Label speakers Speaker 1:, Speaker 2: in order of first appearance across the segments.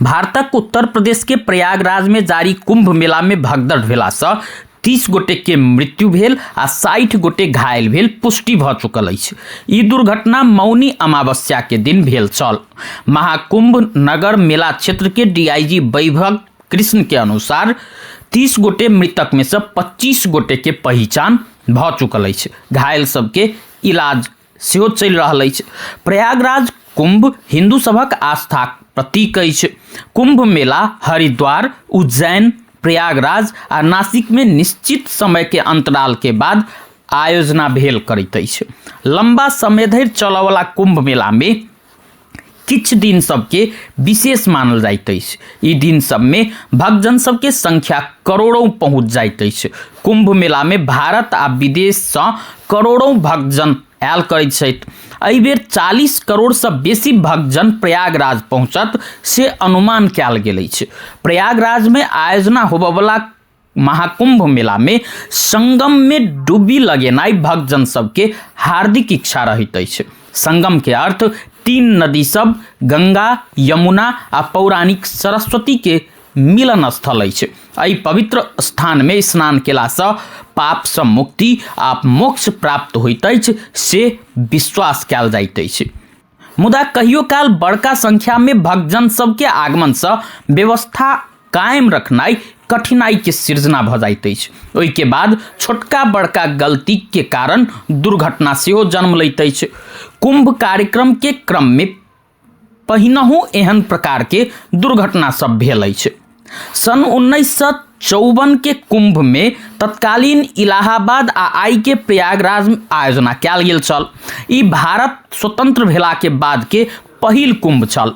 Speaker 1: भारतक उत्तर प्रदेश के प्रयागराज में जारी कुंभ मेला में भगदड़ भेलासँ 30 गोटे के मृत्यु भेल आ 60 गोटे घायल भेल पुष्टि भऽ चुकल अछि। ई दुर्घटना मौनी अमावस्या के दिन भेल छल। महाकुंभ नगर मेला क्षेत्र के डीआईजी वैभव कृष्ण के अनुसार 30 गोटे मृतक में से 25 गोटे के पहिचान भऽ चुकल अछि। घायल सबके इलाज सेहो चलि रहल अछि। प्रयागराज कुंभ हिंदू सभक आस्थाक प्रतीक अछि। कुंभ मेला हरिद्वार, उज्जैन, प्रयागराज आ नासिक में निश्चित समय के अंतराल के बाद आयोजना भेल करैत अछि। लंबा समय धरि चलऽवला कुंभ मेला में किछु दिन सबके विशेष मानल जाइत अछि। ई दिन सबमे भक्तजन सबके संख्या करोड़ों पहुँच जाइत अछि। कुंभ मेलामे भारत आ विदेशसँ करोड़ों भक्तजन आयल करैत छथि। एहि बेर 40 करोड़सँ बेसी भक्तजन प्रयागराज पहुँचत से अनुमान कयल गेल अछि। प्रयागराजमे आयोजना होबयवला महाकुंभ मेला में संगम में डुबी लगेनाइ भक्तजन सबके हार्दिक इच्छा रहैत अछि। संगम के अर्थ तीन नदी सब गंगा, यमुना आ पौराणिक सरस्वती के मिलन स्थल अछि। एहि पवित्र स्थान में स्नान केलासँ पापसँ मुक्ति आ मोक्ष प्राप्त होइत अछि से विश्वास कयल जाइत अछि। मुदा कहियो काल बड़का संख्या में भक्तजन सबके आगमनसँ व्यवस्था कायम रखनाइ कठिनाई के सृजना भऽ जाइत अछि। ओहिके बाद छोटका बड़का गलती के कारण दुर्घटना सेहो जन्म लैत अछि। कुंभ कार्यक्रम के क्रम में पहिनहु एहन प्रकार के दुर्घटना सब भेल अछि। सन 1954 के कुंभ में तत्कालीन इलाहाबाद आ आई के प्रयागराज में आयोजना कयल गेल छल। ई भारत स्वतंत्र भेला के बाद के पहिल कुंभ छल।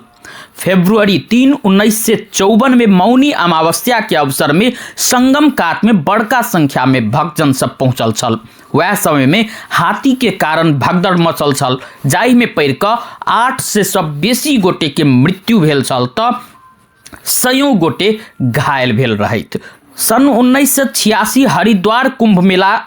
Speaker 1: फरवरी 3 1954 में मौनी अमावस्या के अवसर में संगम कात में बड़का संख्या में भक्तजन सब पहुंचल छल। वएह समय में हाथी के कारण भगदड़ मचल छल, जाहि में पड़ि कऽ 8 सय सँ बेसी गोटे के मृत्यु भेल छल तऽ सयौं गोटे घायल भेल रहथि। सन 1986 हरिद्वार कुंभ मेला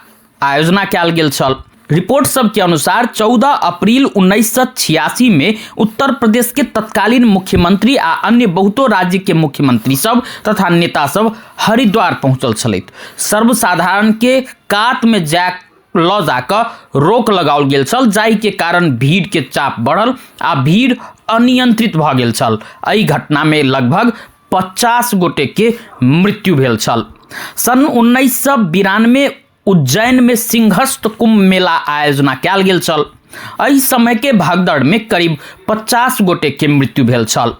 Speaker 1: आयोजना कयल गेल छल। रिपोर्ट सबके अनुसार 14 अप्रैल 1986 में उत्तर प्रदेश के तत्कालीन मुख्यमंत्री आ अन्य बहुतो राज्य के मुख्यमंत्री सब तथा नेता सब हरिद्वार पहुंचल छलथि। सर्वसाधारण के कात में जा लऽ जाकऽ रोक लगाओल गेल छल, जाहि के कारण भीड़ के चाप बढ़ल आ भीड़ अनियंत्रित भऽ गेल छल। एहि घटना में लगभग 50 गोटे के मृत्यु भेल छल। सन 1992 उज्जैन में सिंहस्थ कुंभ मेला आयोजना कयल गेल छल। एहि समय के भगदड़ में करीब 50 गोटे के मृत्यु भेल छल।